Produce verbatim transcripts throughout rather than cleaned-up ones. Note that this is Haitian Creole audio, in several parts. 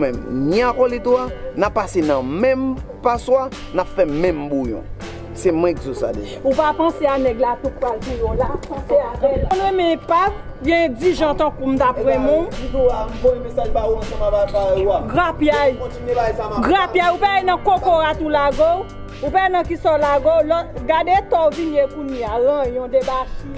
Menm, ni akolit ou a, n ap pase nan menm paswa, n ap fè menm bouyon. Se mwen k di w sa deja. Ou pa panse a nèg la tou pral touye w la, panse avè l. Mwen renmen epav, gen di jan tankou m t ap renmen w. Grapyay. Grapyay, ou pa nan kokorat ou lage w. Ou pa nan kisa w lage w, lòt, gade eta w vin ye kounye a, ranyon, debachi.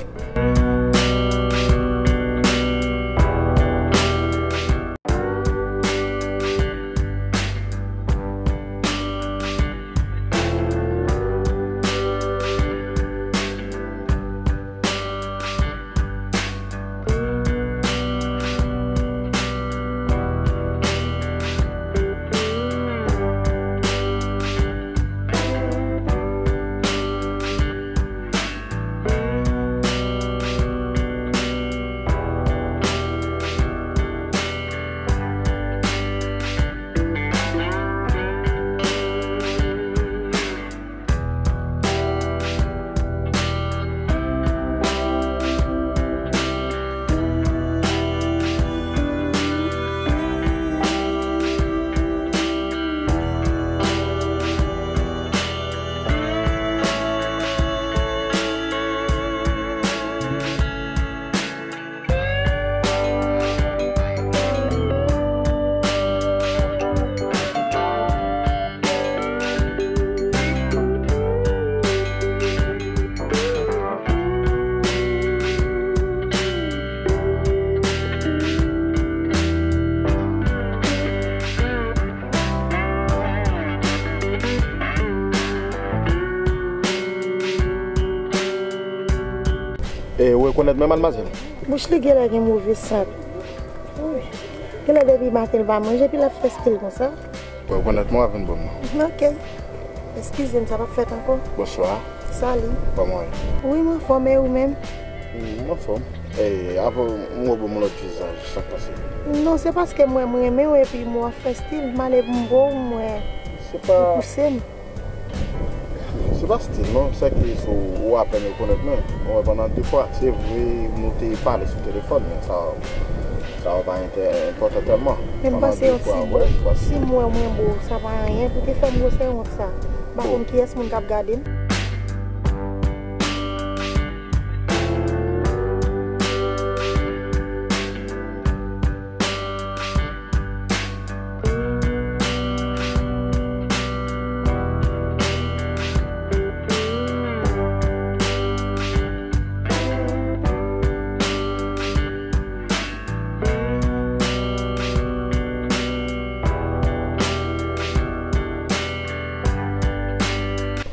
E, ou rekonèt mwen, madmwazèl? Bouch li genlè gen move sant. Wi. Genlè depi maten li pa manje, epi l ap fè stil konsa. Ou rekonèt mwen, w ap vin ban m nan. Ok. Eskize m, sa p ap fèt ankò. Bonswa. Salut. Kòman w ye? Wi, m anfòm, e ou menm? Wi, m anfòm. E, avan m wè w ban m yon lòt vizaj, sa k pase? Non, se paske m wè m renmen w, epi m wè w ap fè stil, m ale pou m bo w, m wè ou pouse m. Se pa stil non, se ke sou ou apèn rekonèt mwen. Mwen pandan de fwa, se vre nou te pale sou telefòn, men sa, sa pa enpòtan tèlman. Men m panse yon ti bo, si m wè mwen bo, sa pa anyen, pou te fè m gwosè wont sa. M pa konn kiyès moun k ap gade m.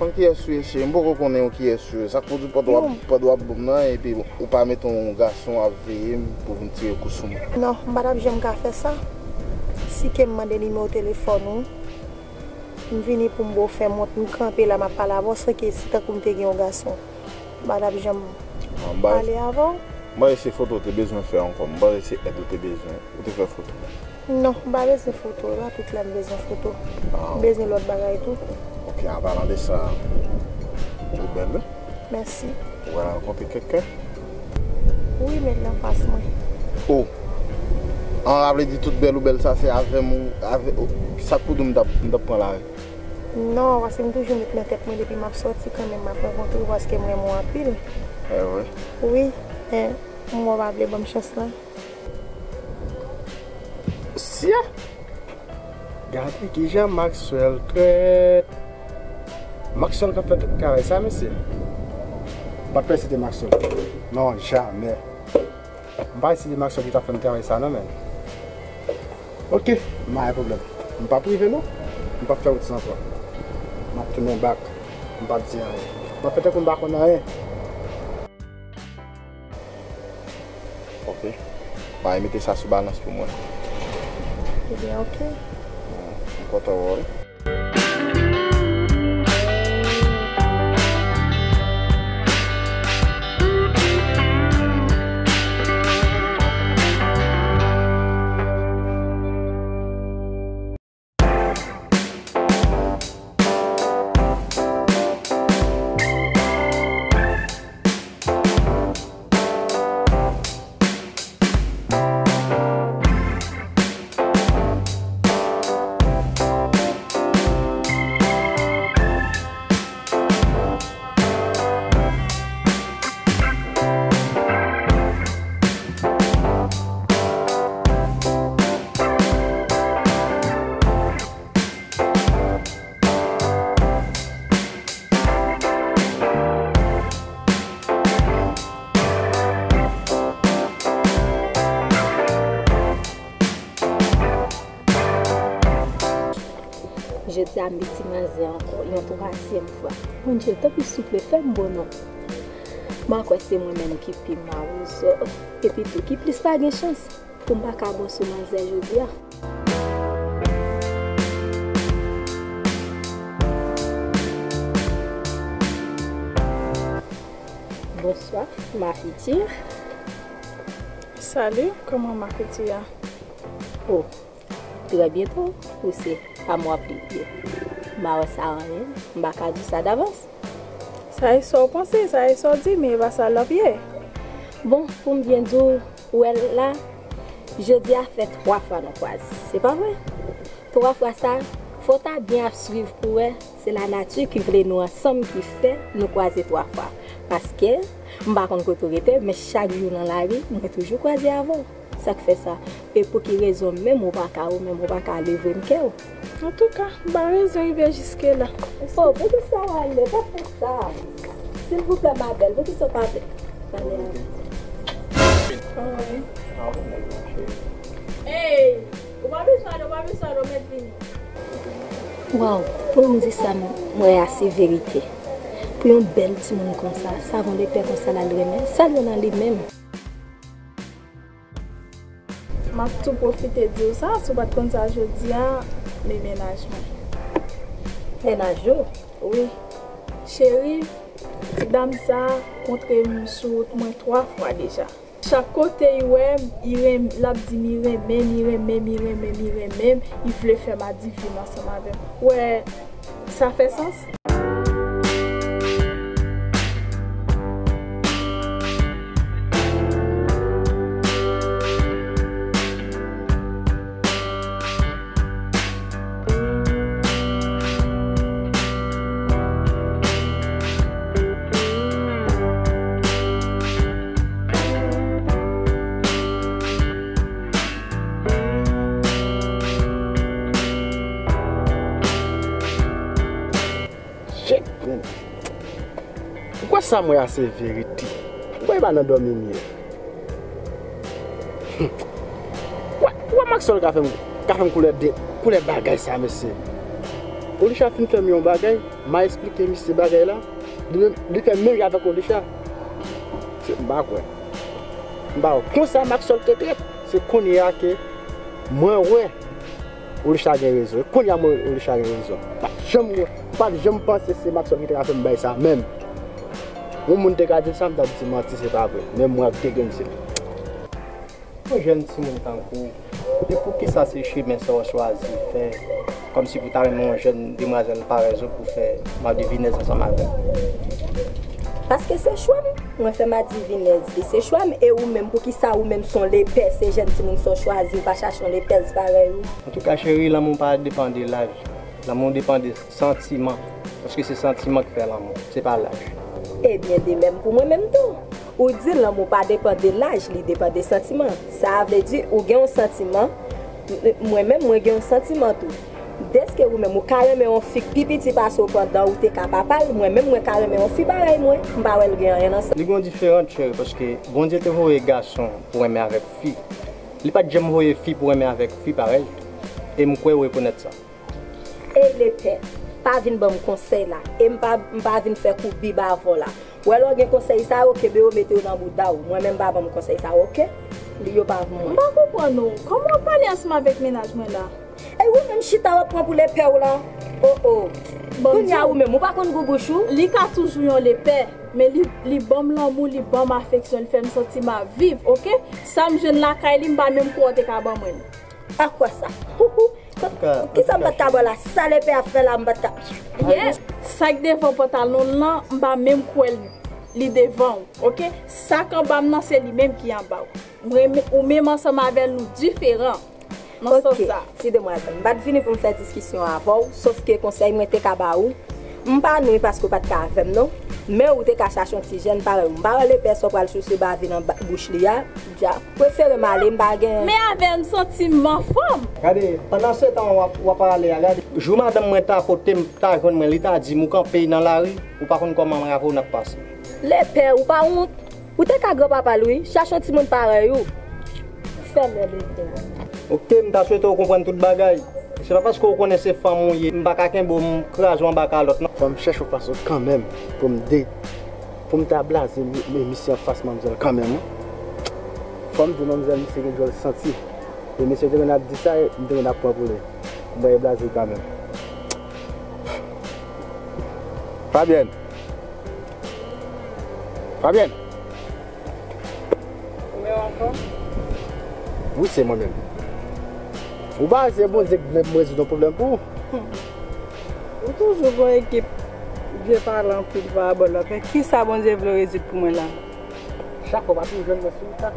Konn kiyès ou ye, cheri? M poko konnen yon kiyès ou ye. Sa k pou di pòt w ap, pòt w ap ban m nan, epi ou pa mete yon gason ap veye m pou vin tire kou sou mwen. Non, m pa t ap janm ka fè sa. Si ke m mande nimewo telefòn ou, m vini pou m bo fè m wont, m kanpe la, m ap pale avè w, san ke si tankou m te gen yon gason, m pa t ap janm pale avè w. M panse se foto ou te bezwen fè ankò, m panse se èd ou te bezwen, ou te fè foto. Non, m pa bezwen foto, e pa tout lè m bezwen foto. M bezwen lòt bagay tou. Ok, an palan de sa, ou bèl wi. Mèsi. Ou pral rankontre kèlken? Wi, men l anfas mwen. O! An, sa vle di tout bèl ou bèl sa se avè m ou avè, o, sa k pou di w m t ap, m t ap pran lari? Non, paske m toujou met nan tèt mwen depi m ap sòti kanmenm m ap rankontre w paske m renmen w anpil. E vre? Wi, men m wè w pa vle ban m chans lan. Sya! Gade kijan Maxwell trèt. Maxwell k ap fè tout travay sa, mesye. M pa t panse se te Maxwell. Non, jamè. M pa panse se te Maxwell ki t ap fè m travay sa, non, men. Ok, m pa gen pwoblèm. M p ap rive, non. M p ap fè wout sa ankò. M ap tounen back. M p ap di anyen. M ap fè tankou m pa konn anyen. Ok. Bay, mete sa sou balans pou mwen. Ebyen, ok. M kontan wè w wi. Dam, ti manzè ankò, yon twazyèm fwa. Bondye, tanpri, souple, fè m bon non. M a kwè se mwen menm ki pi mawozo. Epi tou, ki plis pa gen chans pou m pa ka bon sou manzè jodi a. Bonsoir, ma future. Salut, comment ma future? Oh, très bientôt, ou se pa m w ap li ye. M pa wè sa anyen, m pa ka di sa davans. Sa e sa w panse, sa e sa w di, men e pa sa l ap ye. Bon, pou m byen di w, ou wè la, jodi a fè twa fwa nou kwaze, se pa vre? Twa fwa sa, fò w ta byen ap swiv pou wè, se lanati ki vle nou ansanm ki fè nou kwaze twa fwa. Paske, m pa konn kote w rete, men chak jou nan lari, mwen toujou kwaze avè w. Sa k fè sa? E pou ki rezon menm ou pa ka, ou menm ou pa ka leve m kè w? Antouka, m pa bezwen rive jiske la. Oh, poukisa w ale? Pa fè sa. Silvouplè, ma belle, poukisa w pa vle pale avè m? Anmwey. Hey! Ou pa bezwen ale, ou pa bezwen ale, ou mèt vini. Waw, pou m di sa, m wè a se verite. Pou yon bèl timoun konsa, savon lepè konsa l al renmen, sa l wè nan li menm? M ap tou pwofite di w sa, si w pa t konn sa jodi a, men mennaj mwen. Mennaj ou? Wi. Cheri, ti dam sa kontre m sou wout mwen twa fwa deja. Chak kote li wè m, li renm-, l ap di m li renmen m, li renmen m, li renmen m, li renmen m, li vle fè m adivin ansanm avè m. Ou wè, sa fè sans? Shit, man. Ou kwè sa m wè a se verite? Ou kwè e pa nan dòmi m ye? Ou wè, ou wè Maxwell ka fè m, ka fè m koulè de, koulè bagay sa, mesye. Olisha fin fè m yon bagay, m a esplike misye bagay la. Li menm, li fè menm jan avèk Olisha. Se, m pa kwè. M pa kwè. Konsa Maxwell te trèt. Se kounye a ke mwen wè Olisha gen rezon. E kounye a mwen wè Olisha gen rezon. M pa t janm wè, m pa t janm panse se Maxwell ki te ka fè m bagay sa menm. Yon moun te ka di m sa, m t ap di manti, se pa vre. Men mwen ak de grenn zyè m. Yon jèn timoun tankou w, e poukisa se chemen sa w chwazi fè? Kòmsi pou ta renmen yon jèn demwazèl parèy ou pou fè madivinèz ansanm avè l? Paske se chwa m, mwen fè madivinèz li, se chwa m, e ou menm, poukisa ou menm se yon lepè, se jèn timoun sa w chwazi, ou pa chache yon lepèz parèy ou? Antouka, cheri, lanmou pa depann de laj, lanmou depann de santiman, paske se santiman ki fè lanmou, se pa laj. Ebyen, de menm pou mwen menm tou. Ou di lanmou pa depann de laj, li depann de santiman. Sa vle di, ou gen yon santiman, m-, mwen menm, mwen gen yon santiman tou. Dèske ou menm, ou ka renmen yon fi k pi piti pase w pandan ou te ka papa l, mwen menm, mwen ka renmen yon fi parèy mwen. M pa wè l gen anyen nan sa. Li gen yon diferan, cheri, paske Bondye te voye gason pou renmen avèk fi. Li pa t janm voye fi pou renmen avèk fi parèy. E m kwè ou rekonèt sa. Ey lepè, pa vin ban m konsèy la, e m pa, m pa vin fè kou bib avè w la. Ou wè lè w gen konsèy sa yo, kenbe yo, mete yo nan bouda w. Mwen menm pa ban m konsèy sa yo, oke? Li yo pa pou mwen. M pa konprann ou. Kòman w ap pale ansanm avèk mennaj mwen la? E ou menm chita w ap pran pou lepè w la? O o. Kounye a ou menm, ou pa konn gou bouch ou? Li ka toujou yon lepè, men li, li ban m lanmou, li ban m afeksyon, li fè m santi m ap viv, oke? Sa m jwenn lakay li, m pa menm kwè w te ka ban mwen l. A kwa sa? Kisa m pa t ka ba w la? Sa lepè ap fè la, m pa t ka. Yeah. Sa k devan pantalon l lan, m pa menm kwè li devan w, oke? Sa k anba m nan, se li menm ki anba w. Mwen, ou menm ansanm avè l, nou diferan nan sans sa. Ti demwazèl, m pa t vini pou m fè diskisyon avè w, sòf ke konsèy mwen te ka ba ou, m pa nwi paske w pa t ka avè m non. Men ou te ka chache yon ti jèn parèy ou. M pa wè lepè sa w pral chouchou ba vin anba bouch li a. Dja, prefere m ale, m pa gen. Men avè m santi m anfòm. Gade, pandan se tan w ap, w ap ale a, gade. Jou madanm mwen ta pote m, ta jwenn mwen, li ta di m ou kanpe nan lari, ou pa konn kòman mwen avè w n ap pase. Lepè, ou pa wont? Ou te ka granpapa l wi, chache yon timoun parèy ou. Fè lè lepè. Ok, m ta swete w konprann tout bagay. Se pa paske w konnen se fanm ou ye, m pa ka kenbe w, m kraze w anba kalòt, non. Fò m chèche yon fason kanmenm pou m de, pou m ta blaze mi-, mi-, misye anfas manmzèl kanmenm, wi. Fò m di manmzèl misye gen djòl santi. E misye te konn ap di sa, e m te konn ap pran pou li. M bay blaze kanmenm. Fabienne. Fabienne. Ou menm ankò? Wi, se mwen menm. Ou pa wè se Bondye k vle pou m rezoud yon pwoblèm pou ou? Hmm. Ou toujou gon ekip vye pale anpil parabòl la. Men kisa Bondye vle w rezoud pou mwen la? Chak fwa w pa toujou jwenn mwen sou wout la.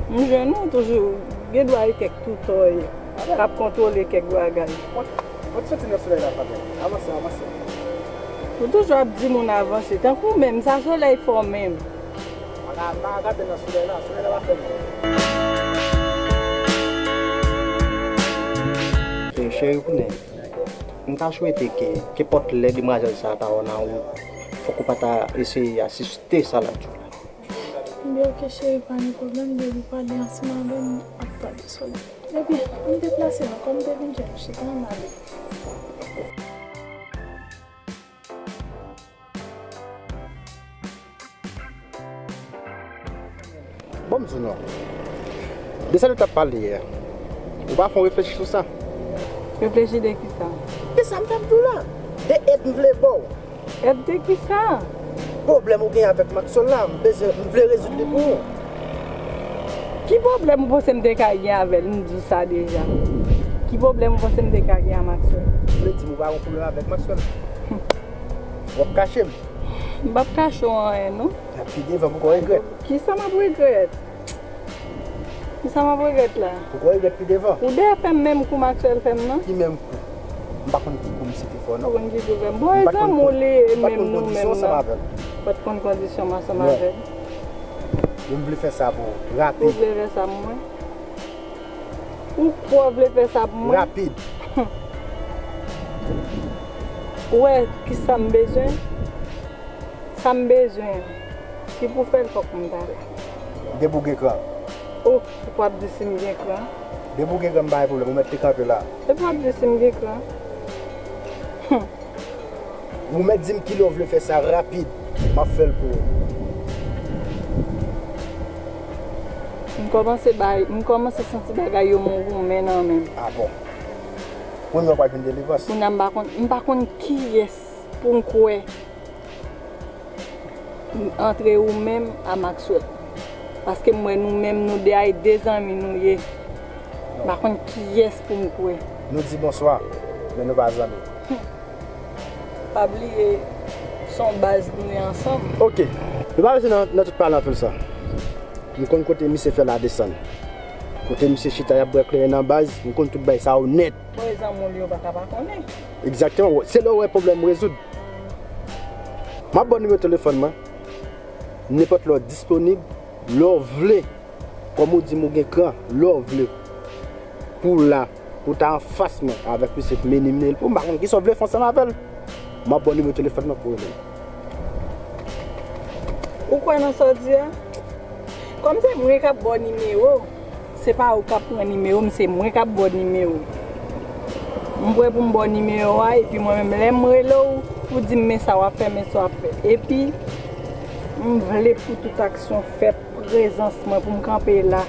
M jwenn ou toujou. Gen dwa e kèk toutòy k ap kontwole kèk bagay. Mwen, mwen te soti nan solèy la, Fabienne. Avanse, avanse. Ou toujou ap di moun avanse. Tankou menm, sa solèy fè w menm. M pa ka, m pa ka gade nan solèy la, solèy la pa fè m. E, cheri, konnen, m ta swete ke, kenpòt lè demwazèl sa a ta wè w nan wout, fòk ou pa ta eseye asiste sa l ap di w la. Ebyen, ok, cheri, pa gen pwoblèm, depi w pale ansanm avè m, m ap pale sa w di. Ebyen, ann deplase non, kòm m te vin jwenn ou, chita, ann ale. Bon, m di w non. De sa nou t ap pale yè, ou pa fè w reflechi sou sa? Reflechi de kisa? De sa m t ap di w la. De èd m vle ba w. Èd de kisa? Pwoblèm ou gen avèk Maxwell la, m bezwen, m vle rezoud li pou ou. Ki pwoblèm ou panse m te ka gen avè l? M di w sa deja. Ki pwoblèm ou panse m te ka gen a Maxwell? Ou vle di m ou pa gen pwoblèm avèk Maxwell? W ap kache m? M p ap kache w anyen, non. Pi devan, pou w regrèt. Kisa m ap regrèt? Kisa m ap regrèt la? Ou konn regrèt pi devan. Ou dèyè fè m menm kou Maxwell fè m nan? Ki menm kou? M pa konn ki kou misye te fè w, non. Ou konn ki kou fè m? Bon, e zanmi w li ye, menm nou menm nan. M pa t konn kondisyon ansanm avè l. M pa t konn kondisyon m ansanm avè l. Men m vle fè sa pou ou, rapid. Ou vle fè sa pou mwen? Ou kwè w vle fè sa pou mwen? Rapid. Ou wè kisa m bezwen? Sa m bezwen an, si pou fè l, fòk m ta la. Depi w gen kran. O, ou p ap di si m gen kran. Depi w gen kran, m pa gen pwoblèm, ou mèt te kanpe la. Depi w ap di si m gen kran. Ou mèt di m kilè w vle fè sa rapid, m ap fè l pou ou. M kòmanse bay, m kòmanse santi bagay yo mou goumen nan men m. A bon? Premye w pral jwenn delivrans. Kounye a m pa konn, m pa konn kiyès pou m kwè. Antre ou menm a Maxwell. Paske m wè nou menm, nou de a e de zanmi nou ye. M pa konn kiyès pou m kwè. Nou di bonswa, men nou pa zanmi. Hmm. Pa bliye, se yon baz nou ye ansanm. Ok. Nou pa bezwen nan, nan tout pale anpil sa. M konn kote misye fè la desann. Kote misye chita, y ap bwè kleren nan baz, m konn tout bagay sa yo nèt. Bon, e zanmi w li yo pa ka pa konnen. Egzakteman. Se lè w wè pwoblèm rezoud. M ap ba w nimewo telefòn mwen. Nenpòt lè w disponib, lè w vle. Kòm ou di m ou gen kran, lè w vle. Pou w la, pou w ta anfas mwen avèk misye pou mennen m pou m pa konn kisa w vle fè ansanm avè l. M ap ba w nimewo telefòn mwen pou w rele m. Ou kwè nan sa w di a? Kòm se mwen k ap ba w nimewo, se pa ou k ap pran nimewo m, se mwen k ap ba w nimewo. M prè pou m ba w nimewo a, epi mwen menm, lè m rele w, ou di m men sa w ap fè, men sa w ap fè. Epi, m vle pou tout aksyon fèt, prezans mwen, pou m kanpe la.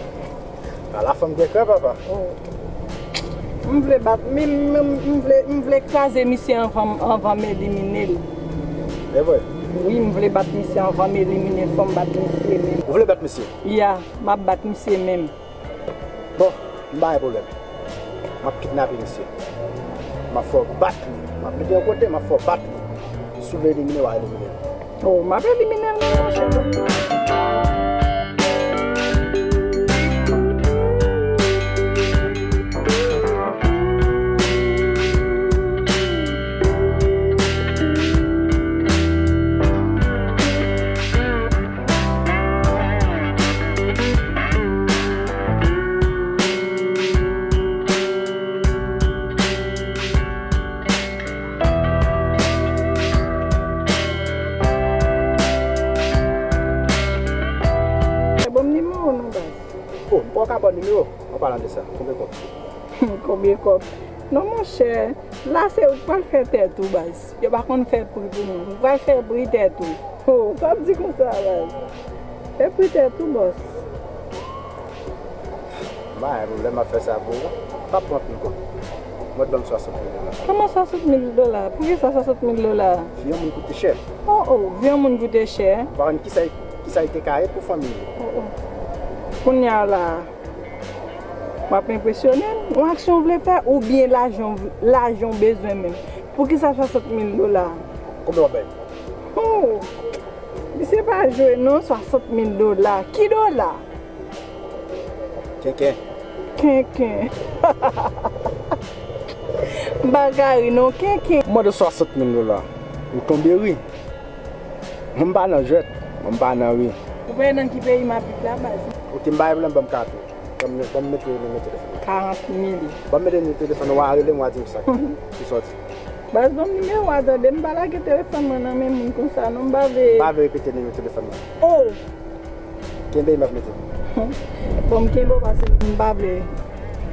A la fanm gen kran, papa. Oh. M vle bat, m, m, m vle, m vle kraze misye anvan, anvan m elimine l. E vre? Wi, m vle bat misye anvan m elimine l, fò m bat misye menm. Ou vle bat misye? Ya, m ap bat misye menm. Bon, m pa gen pwoblèm. M ap kidnape misye. M ap fè w bat li. M ap mete yon kote, m ap fè w bat li. Si w vle elimine, w a elimine l. Oh, m ap elimine l, men, monchè. Ban m nimewo w non, baz. Oh, m poko ka ba w nimewo. An palan de sa, konbyen kòb? Konbyen kòb? Non, monchè, la se ou k pral fè tèt ou, baz. Yo pa konn fè pri pou moun. Ou pral fè pri tèt ou. Oh, sa ap di konsa, baz. Fè pri tèt ou, bòs. M pa gen pwoblèm, m ap fè sa pou ou. M p ap pran anpil kòb. Mwen, ban m swasant mil dola. Kòman swasant mil dola? Poukisa swasant mil dola? Vi yon moun koute chè. Oh, oh, vi yon moun koute chè. Ou pa konn kisa, kisa li te ka ye pou fanmi li. Oh, oh. Kounye a la, w ap enpresyone m? Yon aksyon w vle fè oubyen lajan, lajan w bezwen menm? Poukisa swasant mil dola? Konbyen w ap bay? Oh, misye pa jwe non, swasant mil dola. Ki dola? Kenken. Kenken. M pa ka ri non, kenken. M mande swasant mil dola. Ou tonbe ri. Mwen m pa nan jwèt, mwen m pa nan ri. Ou pa nan ki peyi m ap viv la, baz? Ok, m pa gen pwoblèm, ban m kat ou. Ban m, ban m mete nimewo telefòn mwen. Karant mil. Ban m mete nimewo telefòn mwen, w a rele m, w a di m sa ki sòti. Baz, ban m nimewo a, tande, m pa lage telefòn mwen nan men moun konsa non, m pa vle. M pa vle repete nimewo telefòn mwen. Oh! Kenbe, m ap mete. Bon, m kenbe w pase m pa vle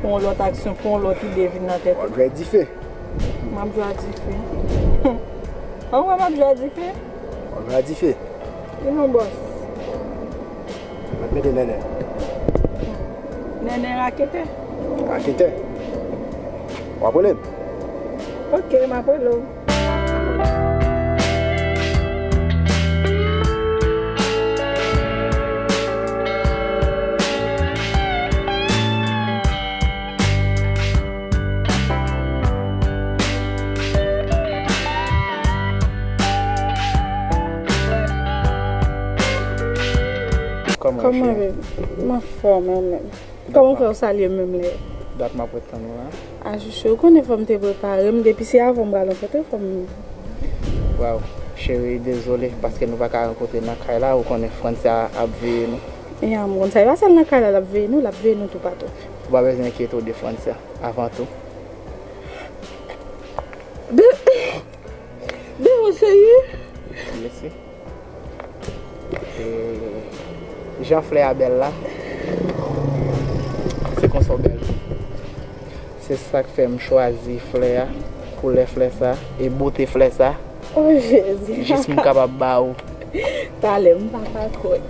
pou yon lòt aksyon, pou yon lòt ide vin nan tèt ou. W ap jwe dife. M ap jwe a dife. An wè m ap jwe a dife? W ap jwe a dife. E non, bòs. M ap mete nènè. Nènè raketè. Raketè. W ap rele m? Ok, m ap rele w. Kòman, cheri? Kòman, baby? M anfòm, ou menm? Kòman w fè w salye m menm lè? Dat m ap ret tann ou la. A, Chouchou, ou konnen fò m te prepare m, depi se avè w m pral nan fèt wi, fò m. Waw, cheri, dezole, paske nou pa ka rankontre nan kay la, ou konnen Francia ap veye nou. Ya, m konn sa, e pa sèl nan kay la l ap veye nou, l ap veye nou toupatou. Ou pa bezwen enkyete w de Francia, avan tou. Be-, Be, ou serye? Mèsi. E jan flè a bèl la, se konsa w bèl tou. Se sa k fè m chwazi flè a, koulè flè sa, e bote flè sa. Oh, Jezi, papa. Jis m kapab ba ou. Talè, m pa ka kwè.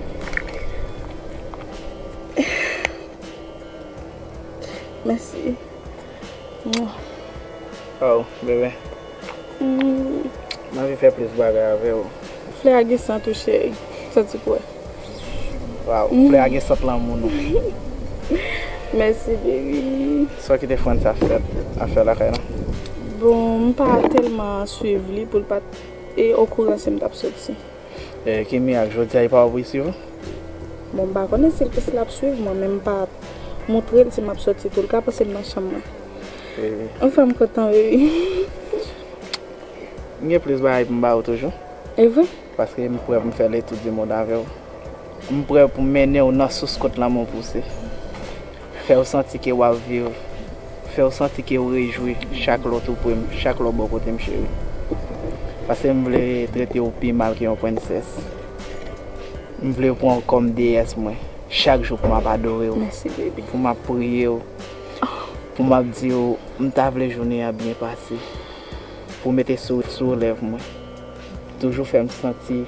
Mèsi. Oh, bebe. Mm. M anvi fè plis bagay avè w. Flè a gen sant wi, cheri. Santi pou wè. Waw, mm, flè a gen sant lanmou nou. Mèsi, baby. Sa w kite Francia fè, ap fè lakay la? Bon, m pa tèlman swiv li pou l pa t, e, okouran si m t ap soti. E, ki mirak, jodi a, li pa wè w pou l swiv ou? Bon, m pa konnen si l, si l ap swiv mwen, men m pa montre l si m ap soti tou. L ka panse m nan chanm mwen. E. Anfen, m kontan, baby. M gen plis bagay pou m ba ou toujou. E vre? Paske m prè pou m fè le tour du monde avè w. M prè pou m mennen w nan sous kot lanmou pouse. Fè w santi ke w ap viv. Fè w santi ke w rejwi chak lè w tou pre m, chak lè w bò kote m, cheri. Paske m vle trete w pi mal ke yon prensès. M vle w pran w kòm deyès mwen. Chak jou pou m ap adore w. Mèsi, baby. Pou m ap priye w. Pou m ap di w, m ta vle jounen an byen pase. Pou w mete souri sou lèv mwen. Toujou fè m santi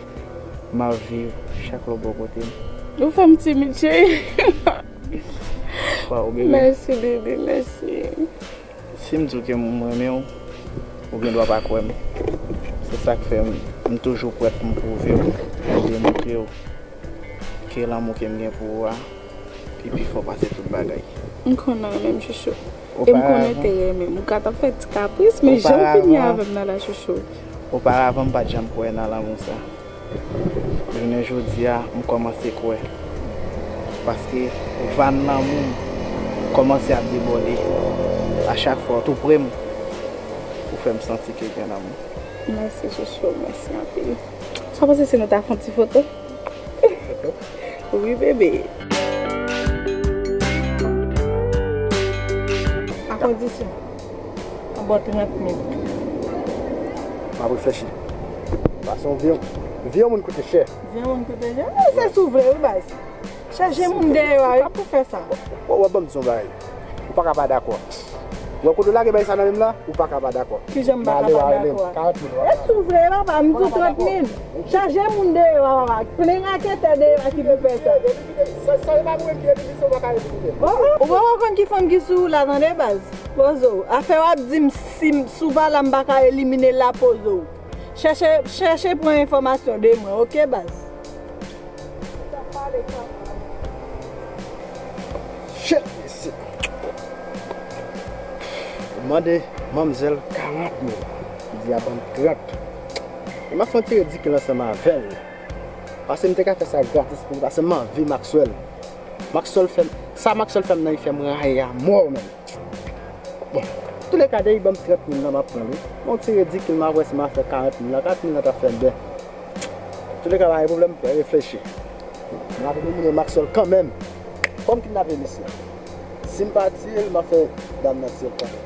m ap viv chak lè w bò kote m. Ou fè m timid, cheri. Waw, bebe. Mèsi, bebe, mèsi. Si m di w ke m renmen w, ou gen dwa pa kwè m. Se sa k fè m, m toujou prèt pou m pwouve w, pou m demontre w ke lanmou ke m gen pou ou a, li pi fò pase tout bagay. M konnen w renmen m, Chouchou. E m konnen w te renmen m. Ou ka t ap fè ti kapris, men jan w fini avè m nan la, Chouchou. Oparavan, m pa t janm kwè nan lanmou sa. Jounen jodi a, m kòmanse kwè. Paske vàn lanmou m kòmanse ap debòde. A chak fwa w tou pre m, ou fè m santi ke gen lanmou. Mèsi, Chouchou. Mèsi anpil. Sa w panse si nou ta fè yon ti foto? Foto? Wi, bebe. A kondisyon. Anba trant mil. M ap reflechi. Fason vi yon, vi yon moun koute chè. Vi yon moun koute chè. E, se sou vre, wi, baz. Chèche moun dèyè a, wi, pou fè sa. W, w ap ban m di yon bagay. Ou pa ka pa dakò. Wè kote w lage bay sa nan men m la, ou pa ka pa dakò. Kijan m pa ka pa dakò a? Karant mil. E si w vle papa, m di w trant mil. Chaje moun deyò a papa. Plen raketè deyò a ki pou fè sa. Sa, sa e pa mwen ki elimine, se w pa ka elimine. Oh, oh. Ou pa konn ki fanm ki sou ou la tande baz. Poze w. Afè w ap di m si m, si w pa la m pa ka elimine l la poze w. Chèche, chèche pran enfòmasyon de mwen, oke baz? Shit, mesye. Mande manmzèl karant mil. Li di a ban m trant. E m ap fè yon ti ridikil ansanm avè l. Paske m te ka fè sa gratis pou li, paske m anvi Maxwell. Maxwell fè m, sa Maxwell fè m nan, li fè m rayi a mò, menm. Bon, touleka, depi ban m trant mil lan, m ap pran l, wi. Yon ti ridikil, m ap wè si m a fè karant mil lan. Karant mil lan t ap fè m byen. Touleka, pa gen pwoblèm, m pral reflechi. M ap elimine Maxwell kanmenm. Fò m kidnape misye. Si m pa tiye l, m ap fè dam nan tiye l kanmenm.